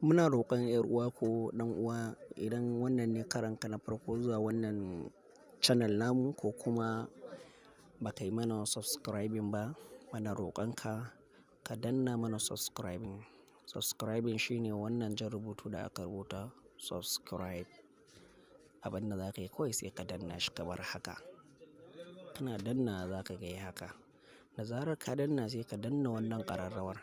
Muna roƙon 'yar uwa ko ɗan uwa, idan wannan ne karonka na farko zuwa wannan channel namu ko kuma ba ka yi mana subscribing ba, muna roƙon ka, ka danna mana subscribing. Subscribing shine wannan jan rubutu da aka rubuta subscribe. Abin da za ka yi kawai, sai ka danna shi kamar haka. Kana danna, za ka ga yayi haka. Da zarar ka danna, sai ka danna wannan ƙararrawar.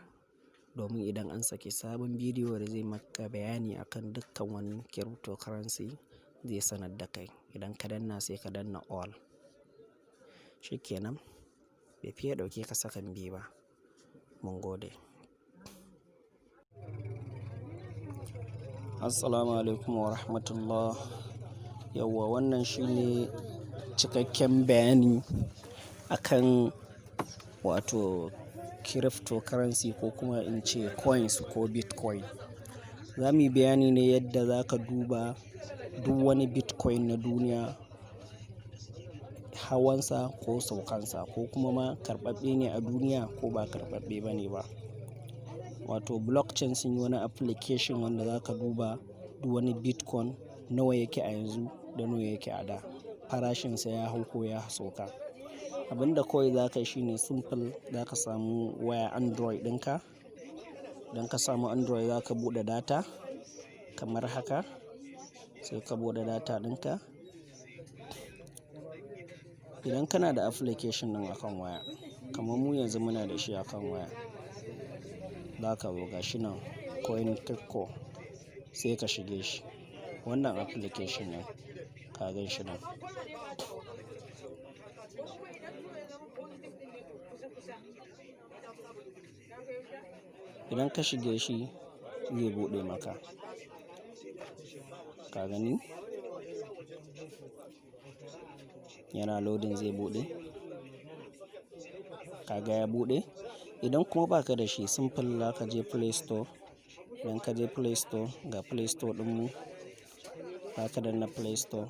Domin idan an saki sabon bidiyo da zai maka bayani akan dukkan wani cryptocurrency, zai sanar da kai. Idan ka danna, sai ka danna all. Shi kenan. Bai fiye ɗauke ka sakan 2 ba. Mun gode. Assalamu alaikum wa rahmatullah. Yauwa, wannan shine cikakken bayani akan wato cryptocurrency ko kuma in ce coins ko Bitcoin. Za mu yi bayani ne yadda za ka duba duk wani Bitcoin na duniya, hawansa ko saukansa, ko kuma ma karɓaɓɓe ne a duniya ko ba karɓaɓɓe ba ne ba. Wato blockchain sun yi wani application wanda za ka duba duk wani Bitcoin, nawa yake a yanzu da nawa yake a da. Farashinsa ya hau ko ya sauka. Abin da kawai za ka yi shine simple, za ka samu waya Android ɗinka. Idan ka samu Android, za ka buɗe data kamar haka. Sai ka buɗe data ɗinka. Idan kana da application ɗin akan waya, kamar mu yanzu muna da shi akan waya. Za ka zo, gashi nan CoinGecko, sai ka shige shi. Wannan application ɗin, ka gan shi nan. Idan ka shige shi, zai buɗe maka. Ka gani? Yana loading, zai buɗe. Ka ga ya buɗe? Idan kuma ba ka da shi, simple, za ka je Play Store. Idan ka je Play Store, ga Play Store ɗinmu. Za ka danna Play Store.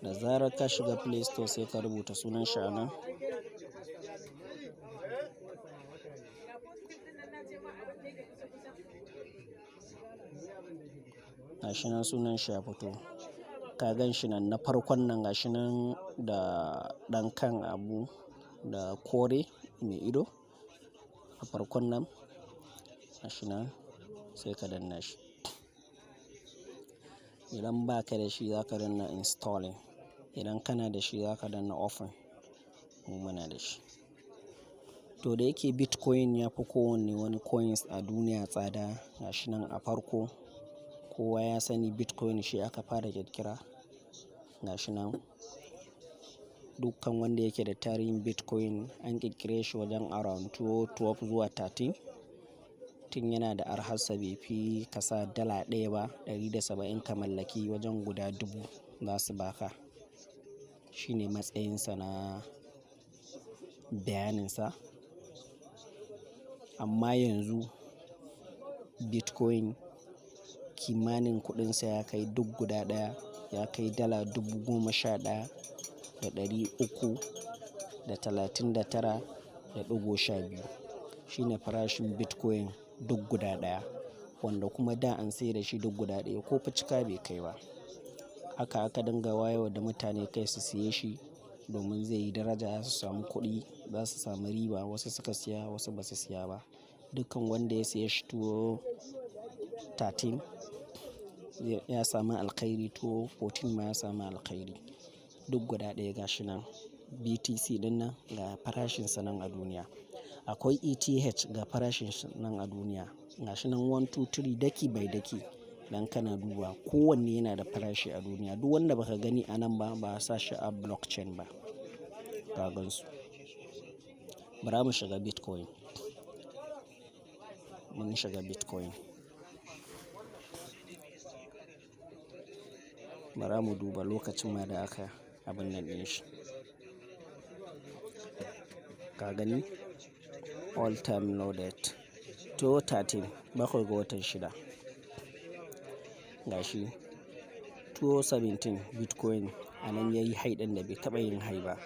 Da zarar ka shiga Play Store, sai ka rubuta sunan shi a nan. Gashi nan, sunan shi ya fito. Ka gan shi nan na farkon nan, gashi nan da ɗan kan abu da kore mai ido. A farkon nan, gashi nan, sai ka danna shi. Idan ba ka da shi, za ka danna installing. Idan kana da shi, za ka danna open. Mu muna da shi. To, da yake Bitcoin ya fi kowanne wani coins a duniya tsada, gashi nan a farko, kowa ya sani Bitcoin shi aka fara ƙirƙira. Gashi nan. Dukkan wanda yake da tarihin Bitcoin, an ƙirƙire shi wajen around 2012 zuwa 13. Tun yana da arharsa, bai fi ka sa $1 ba, 170, ka mallaki wajen guda 1000 za su baka. Shi ne matsayinsa na bayaninsa. Amma yanzu Bitcoin kimanin kuɗinsa ya kai, duk guda ɗaya ya kai $11,339.12. Shine farashin Bitcoin duk guda ɗaya, wanda kuma da an sayar da shi duk guda ɗaya ko ficika bai kai ba. Haka aka dinga wayarwa da mutane kai su siye shi domin zai yi daraja, za su samu kuɗi, za su sami riba. Wasu suka siya, wasu ba su siya ba. Dukkan wanda ya siye shi 2013 ya sami alkhairi, 2014 ma ya sami alkhairi. Duk guda ɗaya, gashi nan BTC ɗin nan, ga farashinsa nan a duniya. Akwai ETH, ga farashin shi nan a duniya. Gashi nan one, two, three, daki by daki. Idan kana duba, kowanne yana da farashi a duniya. Duk wanda baka gani a nan ba, ba a sa shi a blockchain ba. Ka gansu. Bara mu shiga Bitcoin. Mun shiga Bitcoin. Bara mu duba lokacin ma da aka abun nan ɗin shi. Ka gani? All time low date 2013, 7 ga watan 6. Gashi 2017, Bitcoin a nan yayi high ɗin da bai taɓa yin high ba.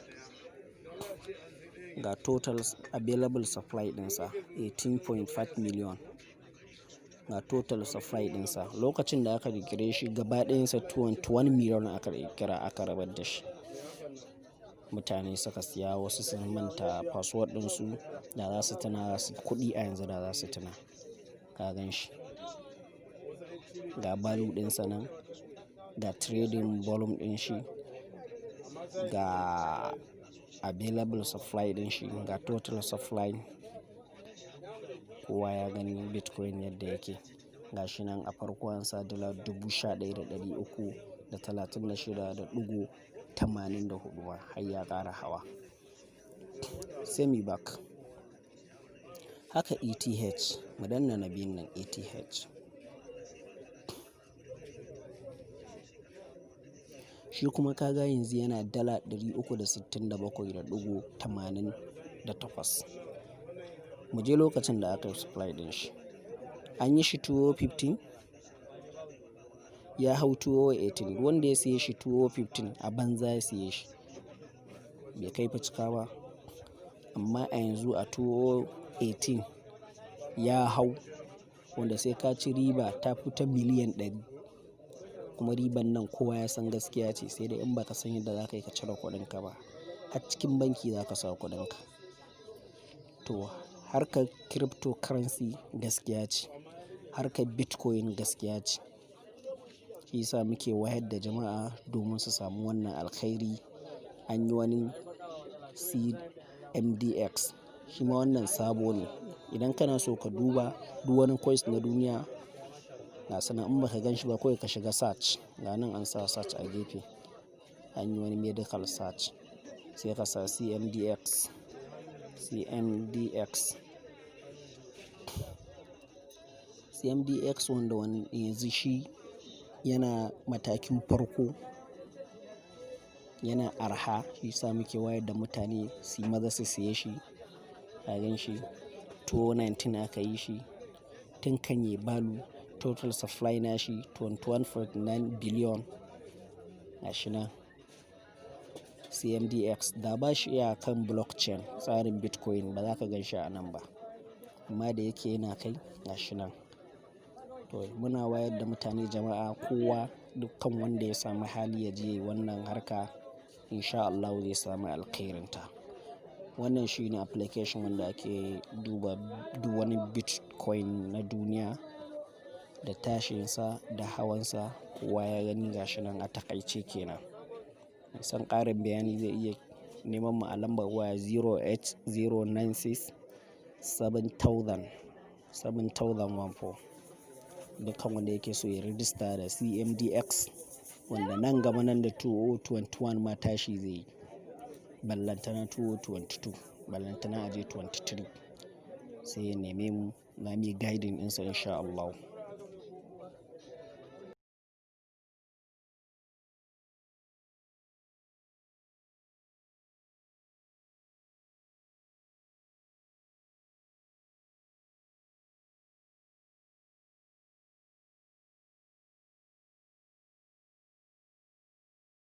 Ga total available supply ɗinsa 18.5 million. Ga total supply ɗinsa. Lokacin da aka ƙirƙire shi, gaba ɗayansa 21 million aka ƙirƙira, aka rabar da shi. Mutane suka siya, wasu sun manta password ɗinsu, da za su tuna su kuɗi a yanzu, da za su tuna. Ka gan shi. Ga value ɗinsa nan, ga trading volume ɗin shi, ga available supply ɗin shi, ga total supply. Kowa ya gani Bitcoin yadda yake. Ga shi nan a farko an sa $11,336.84 ma har ya ƙara hawa. Sai muyi back. Haka ETH, mu danna na biyun nan, ETH. Shi kuma ka ga yanzu yana $367.88. Mu je lokacin da aka yi supply ɗin shi. An yi shi 2015, ya hau 2018. Wanda ya siye shi 2015, a banza ya siye shi. Bai kai facika ba. Amma a yanzu a 2018 ya hau, wanda sai ka ci riba ta fi ta miliyan 100. Kuma riban nan kowa ya san gaskiya ce, sai dai in ba ka san yadda za ka yi ka cire kuɗinka ba. Har cikin banki za ka sa kuɗinka. To, harkar cryptocurrency gaskiya ce. Harkar Bitcoin gaskiya ce. Shi yasa muke wayar da jama'a domin su samu wannan alkhairi. An yi wani CMDX, shi ma wannan sabo ne. Idan kana so ka duba duk wani coins na duniya, ga sunan, in ba ka gan shi ba, kawai ka shiga search. Ga nan an sa search a gefe. An yi wani medical search. Sai ka sa CMDX. CMDX. CMDX, wanda wani yanzu shi yana matakin farko. Yana arha. Shi yasa muke wayar da mutane su yi maza su siye shi. Ka gan shi 2019 aka yi shi. Tun kan yayi value, total supply na shi 21.9 billion. Ga shi nan CMDX, da ba shi iya kan blockchain tsarin Bitcoin, ba za ka gan shi a nan ba. Amma da yake yana kai, ga shi nan. To, muna wayar da mutane, jama'a, kowa, dukkan wanda ya sami hali ya je wannan harka, in sha Allahu zai sami alkhairinta. Wannan shine application wanda ake duba duk wani Bitcoin na duniya, da tashinsa da hawansa, kowa ya gani, ga shi nan a taƙaice kenan. Mai son ƙarin bayani zai iya neman mu a lambar waya 08096 7000 7014. Dukkan wanda yake so ya register da CMDX, wanda nan gaba, nan da 2021 ma tashi zai yi. Ballantana 2022, ballantana a je 23. Sai ya neme mu, za muyi guiding ɗinsa in sha Allahu.